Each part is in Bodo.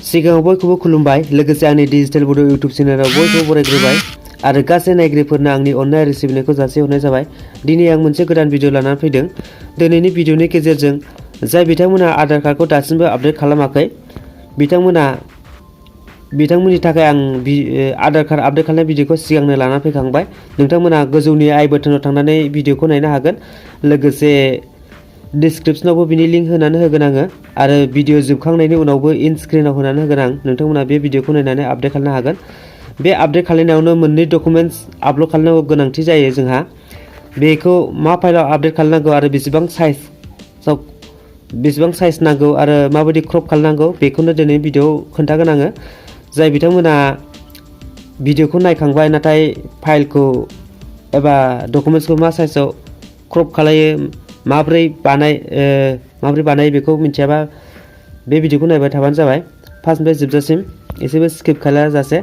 सिगाङाव बयखौबो खुलुमबाय लोगोसे आंनि डिजिटेल बड' इउट्युब चेनेलाव बयखौबो बरायग्रोबाय आरो गासै नायगिरिफोरनो आंनि अननाय आरो सिबिनायखौ जासिहरनाय जाबाय। दिनै आं मोनसे गोदान भिडिअ लानानै फैदों। दिनैनि भिडिअनि गेजेरजों जाय बिथांमोना आधार कार्डखौ दासिमबो आपडेट खालामाखै बिथांमोननि थाखाय आं आधार कार्ड आपडेट खालामनाय भिडिअखौ सिगांनो लानानै फैखांबाय। नोंथांमोना गोजौनि आइ बटनाव थांनानै भिडिअखौ नायनो हागोन। लोगोसे डिसक्रिप्शनावबो बिनि लिंक होनानै होगोन आङो आरो भिडिअ जोबखांनायनि उनावबो इन स्क्रिनाव होनानै होगोन आं। नोंथांमोना बे भिडिअखौ नायनानै आपडेट खालामनो हागोन। बे आपडेट खालामनायावनो मोननै डकुमेन्ट्स आपल'ड खालामनांगौ गोनांथि जायो जोंहा। बेखौ मा फाइलाव आपडेट खालामनांगौ आरो बेसेबां साइज नांगौ आरो माबायदि क्रप खालामनांगौ बेखौनो दिनै भिडिअआव खोन्थागोन आङो। जाय बिथांमोना भिडिअखौ नायखांबाय नाथाय फाइलखौ एबा डकुमेन्ट्सखौ मा साइजआव क्रप खालायो माबोरै बानायो बेखौ मिथियाबा बे भिडिअखौ नायबाय थाबानो जाबाय फार्स्टनिफ्राय जोबजासिम एसेबो स्किप खालायाजासे।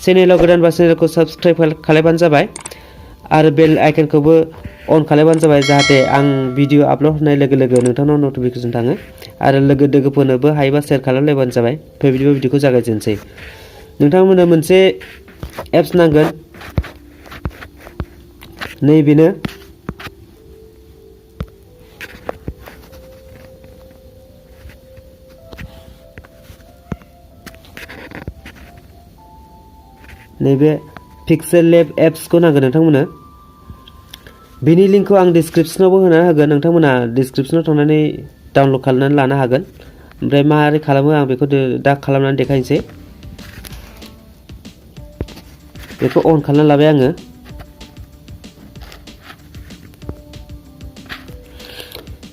चेनेलाव गोदानबा चेनेलखौ साबस्क्राइब खालायबानो जाबाय आरो बेल आइकनखौबो अन खालायबानो जाबाय जाहाथे आं भिडिअ आपल'ड होनाय लोगो लोगो नोंथांनाव नटिफिकेसन थाङो आरो लोगोफोरनोबो हायोबा शेयार खालामलायबानो जाबाय। बिदिबा भिडिअखौ जागायजेनसै। नोंथांमोननो मोनसे एप्स नांगोन नैबेनो नैबे पिक्सेल लेब एप्सखौ नांगोन नोंथांमोननो। बेनि लिंकखौ आं डिसक्रिप्शनावबो होना होगोन। नोंथांमोना डिसक्रिप्शनाव थांनानै डाउनल'ड खालामनानै लानो हागोन। ओमफ्राय माबोरै खालामो आं बेखौ दा खालामनानै देखायनोसै। बेखौ अन खालामना लाबाय आङो।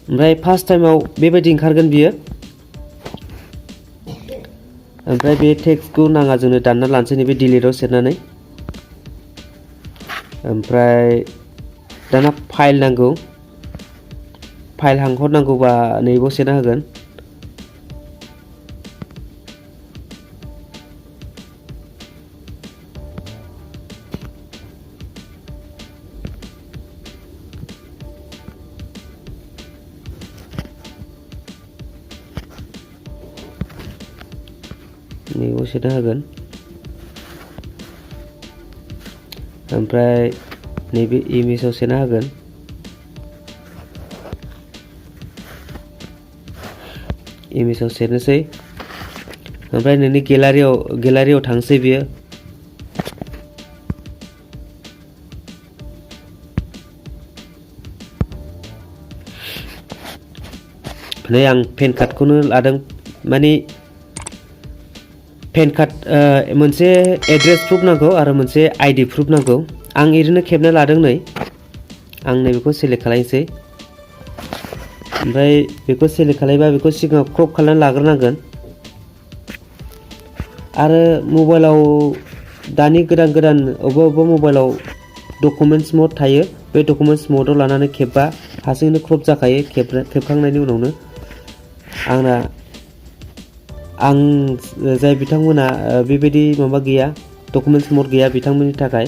ओमफ्राय फार्स्ट टाइमाव बेबायदि ओंखारगोन बियो। ओमफ्राय बे टेक्सटखौ नाङा जोंनो दानना लानोसै नैबे डिलिटआव सेरनानै। ओमफ्राय दाना फाइल नांगौ। फाइल हांहरनांगौबा नैबाव सेरना होगोन। नैबाव सेरना होगोन। ओमफ्राय नैबे इमेजाव सेरना होगोन। इमेजाव सेरनोसै। ओमफ्राय नोंनि गेलारियाव थांसै बियो। नै आं पेन कार्डखौनो लादों। माने पेन कार्ड मोनसे एड्रेस प्रुफ नांगौ आरो मोनसे आइडि प्रुफ नांगौ। आं ओरैनो खेबना लादों नै। आं नैबेखौ सेलेक्ट खालामनोसै। ओमफ्राय बेखौ सेलेक्ट खालामबा बेखौ सिगाङाव क्रप खालामनानै लाग्रोनांगोन। आरो मबाइलाव दानि गोदान अबेबा मबाइलाव डकुमेन्ट्स मड थायो। बे डकुमेन्ट्स मडआव लानानै खेबबा हारसिङैनो क्रप जाखायो खेबखांनायनि उनावनो। आं जाय बिथांमोना बेबायदि माबा गैया डकुमेन्ट्स मड गैया बिथांमोननि थाखाय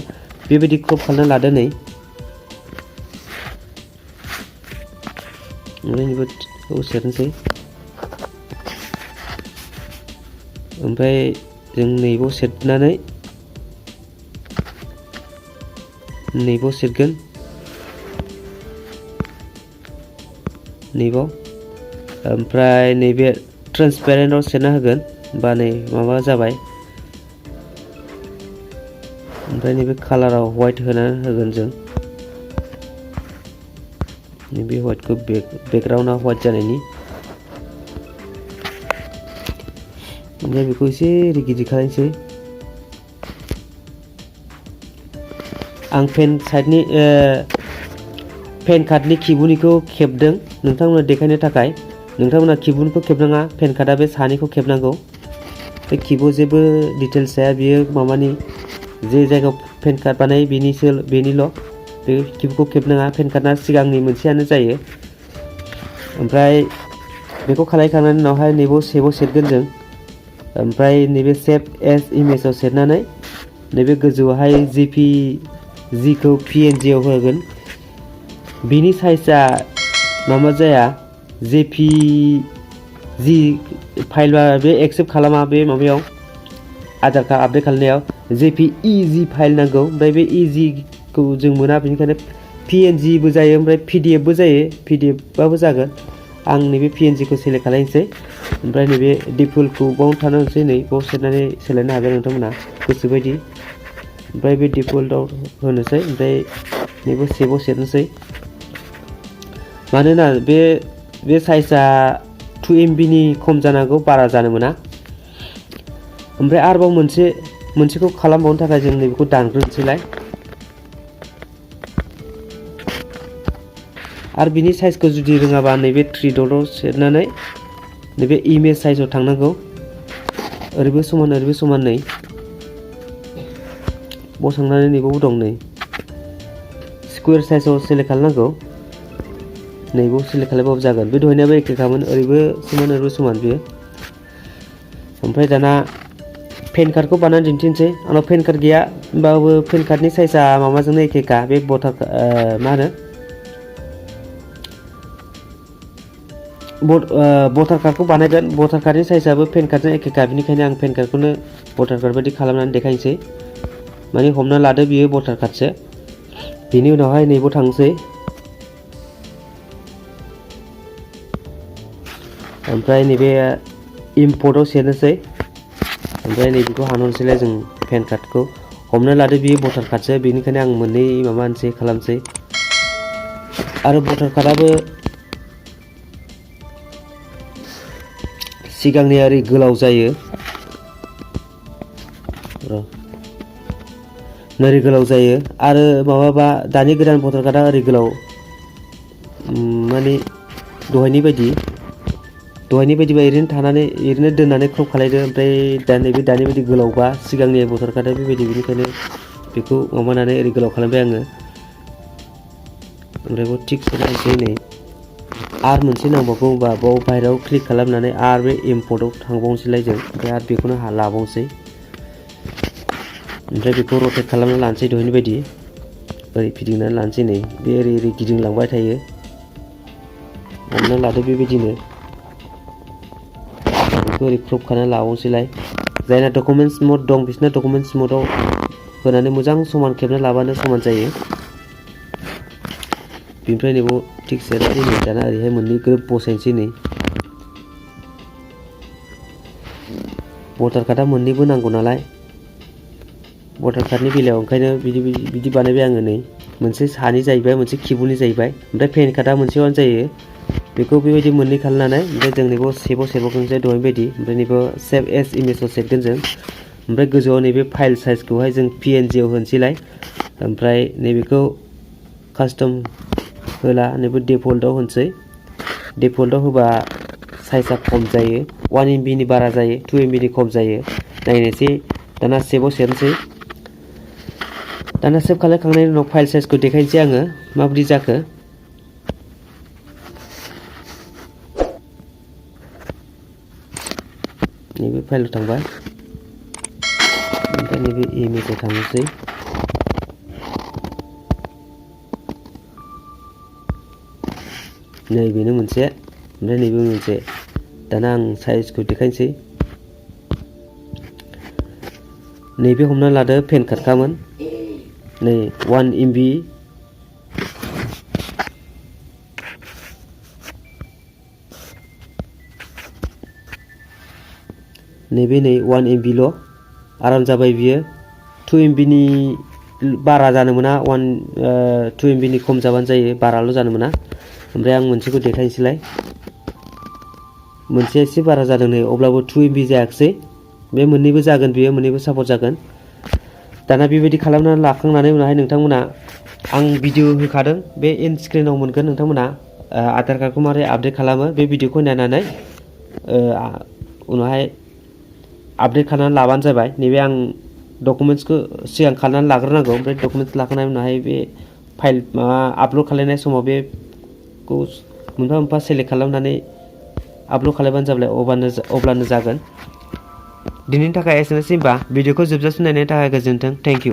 बेबायदि क्रप खालामना लादो नै। ओमफ्राय सेरनोसै। ओमफ्राय जों नैबाव सेरनानै नैबाव सेरगोन। नैबाव ओमफ्राय नैबे ट्रेन्सपेरेन्टआव सेरना होगोन। बा नै माबा जाबाय। ओमफ्राय नैबे कालाराव व्हाइट होना होगोन जों। नैबे व्हाइटखौ बेकग्राउन्डआ व्हाइट जानायनि। ओमफ्राय बेखौ एसे गिदिर खालामनोसै। आं पेन कार्डनि खिबुनिखौ खेबदों नोंथांमोना देखायनो थाखाय। नोंथांमोना खिबुनिखौ खेबनाङा। पेन कार्डआ बे सानैखौ खेबनांगौ। बे खिबुआव जेबो डिटेल्स थाया। बियो माबानि जे जायगायाव पेन कार्ड बानायो बेनिल'। बे खिबुखौ खेबनाङा। पेन कार्डआ सिगांनि मोनसेयानो जायो। ओमफ्राय बेखौ खालामखांनायनि उनावहाय नैबाव सेबाव सेरगोन जों। ओमफ्राय नैबे सेभ एज इमेजाव सेरनानै नैबे गोजौआवहाय जिखौ PNG आव होगोन। बिनि साइजआ माबा जाया JPG फाइलबा बे एक्सेप्ट खालामा बे माबायाव आधार कार्ड आपडेट खालामनायाव JPEG फाइल नांगौ ओमफ्राय बे EG खौ जों मोना बेनिखायनो PNG बो जायो ओमफ्राय PDF बो जायो PDF बाबो जागोन आं नैबे PNG खौ सेलेक्ट खालामनोसै ओमफ्राय नैबे डिफल्टखौ बाव थानोसै नै बाव सेरनानै सोलायनो हागोन नोंथांमोना गोसोबायदि ओमफ्राय बे डिफल्टआव होनोसै ओमफ्राय नैबे सेभआव सेरनोसै मानोना बे साइजआ 2 MB नि खम जानांगौ बारा जानो मोना ओमफ्राय आरोबाव मोनसेखौ खालामबावनो थाखाय जों नैबेखौ दानग्रोनोसैलाय आरो बिनि साइजखौ जुदि रोङाबा नैबे 3 डटआव सेरनानै नैबे इमेज साइजआव थांनांगौ ओरैबो समान नै बसांनानै नैबावबो दं नै स्क्वायर साइजआव सेलेक्ट खालामनांगौ नैबाव सेलेक्ट खालामबाबो जागोन बे दहायनायाबो एखेखामोन ओरैबो समान बेयो ओमफ्राय दाना पेन कार्डखौ बानायनानै दिन्थिनोसै आंनाव पेन कार्ड गैया होमबाबो पेन कार्डनि साइजआ माबाजोंनो एखेखा बे भटार मा होनो भटार कार्डखौ बानायगोन भटार कार्डनि साइजआबो पेन कार्डजों एखेखा बेनिखायनो आं पेन कार्डखौनो भटार कार्ड बायदि खालामनानै देखायनोसै माने हमना लादो बियो भटार कार्डसो बेनि उनावहाय नैबाव थांसै ओमफ्राय नैबे इम्पर्टआव सेरनोसै ओमफ्राय नैबेखौ हानहरनोसैलाय जों पेन कार्डखौ हमना लादो बियो भटार कार्डसो बेनिखायनो आं मोननै माबानोसै खालामसै आरो भटार कार्डआबो सिगांनिया ओरै गोलाव जायो नोरै गोलाव जायो आरो माबाबा दानि गोदान भटार कार्डआ ओरै गोलाव माने दहायनि बायदिबा ओरैनो थानानै ओरैनो दोननानै क्रप खालायदो ओमफ्राय दानि बायदि गोलावबा सिगांनि भटार कार्डआ बेबायदि बेनिखायनो बेखौ माबानानै ओरै गोलाव खालामबाय आङो ओमफ्राय बेयाव टिक सोनायसै नै आरो मोनसे नांबावगौ होनबा बाव बाहेरायाव क्लिक खालामनानै आरो बे इम्पर्टआव थांबावनोसैलाय जों ओमफ्राय आरो बेखौनो लाबावनोसै ओमफ्राय बेखौ रटेट खालामना लानोसै दहायनि बायदि ओरै फिदिंनानै लानोसै नै बे ओरै गिदिंलांबाय थायो हमना लादो बेबायदिनो बेखौ ओरै क्रप खालामनानै लाबावनोसैलाय जायना डकुमेन्ट्स मोड दं बिसोरना डकुमेन्ट्स मोडआव होनानै मोजां समान खेबना लाबानो समान जायो बेनिफ्राय नैबाव थिक सेरनोसै नै दाना ओरैहाय मोननै ग्रोब बसायनोसै नै भटार कार्डआ मोननैबो नांगौ नालाय भटार कार्डनि बेलायाव ओंखायनो बिदि बानायबाय आङो नै मोनसे सानि जाहैबाय मोनसे खिबुनि जाहैबाय ओमफ्राय पेन कार्डआ मोनसेयावनो जायो बेखौ बेबायदि मोननै खालामनानै ओमफ्राय जों नैबाव सेभआव सेरबावगोनसै दहायनि बायदि ओमफ्राय नैबाव सेभ एस इमेजाव सेरगोन जों ओमफ्राय गोजौआव नैबे फाइल साइजखौहाय जों PNG आव होनोसैलाय ओमफ्राय नैबेखौ कास्टम होला नैबे डिफल्टआव होनोसै डिफल्टआव होबा साइजआ खम जायो 1 MB नि बारा जायो 2 MB नि खम जायो नायनोसै दाना सेभआव सेरनोसै दाना सेभ खालामखांनायनि उनाव फाइल साइजखौ देखायनोसै आङो माबायदि जाखो नैबे फाइलाव थांबाय ओमफ्राय नैबे इमेजाव थांनोसै नैबेनो मोनसे ओमफ्राय नैबे मोनसे दाना आं साइजखौ देखायनोसै नैबे हमना लादो पेन कार्डखामोन नै 1 MB नैबे नै 1 MB ल' आराम जाबाय बियो 2 MB नि बारा जानो मोना 2 MB नि खम जाबानो जायो बाराल' जानो मोना ओमफ्राय आं मोनसेखौ देखायनोसैलाय मोनसे एसे बारा जादों नै अब्लाबो 2 MB जायाखिसै बे मोननैबो जागोन बियो मोननैबो सापर्ट जागोन दाना बेबायदि खालामनानै लाखांनानै उनावहाय नोंथांमोना आं भिडिअ होखादों बे एन्ड स्क्रिनाव मोनगोन नोंथांमोना आधार कार्डखौ मारै आपडेट खालामो बे भिडिअखौ नायनानै उनावहाय आपडेट खालामनानै लाबानो जाबाय नैबे आं डकुमेन्ट्सखौ सिगां खालामनानै लाग्रोनांगौ ओमफ्राय डकुमेन्ट्स लाखांनायनि उनावहाय बे फाइल माबा आपल'ड खालामनाय समाव बेखौ मोनफा मोनफा सेलेक्ट खालामनानै आपल'ड खालामबानो जाबाय अब्लानो जागोन दिनैनि थाखाय एसेनोसै होनबा भिडिअखौ जोबजासिम नायनायनि थाखाय गोजोन्थों थेंक इउ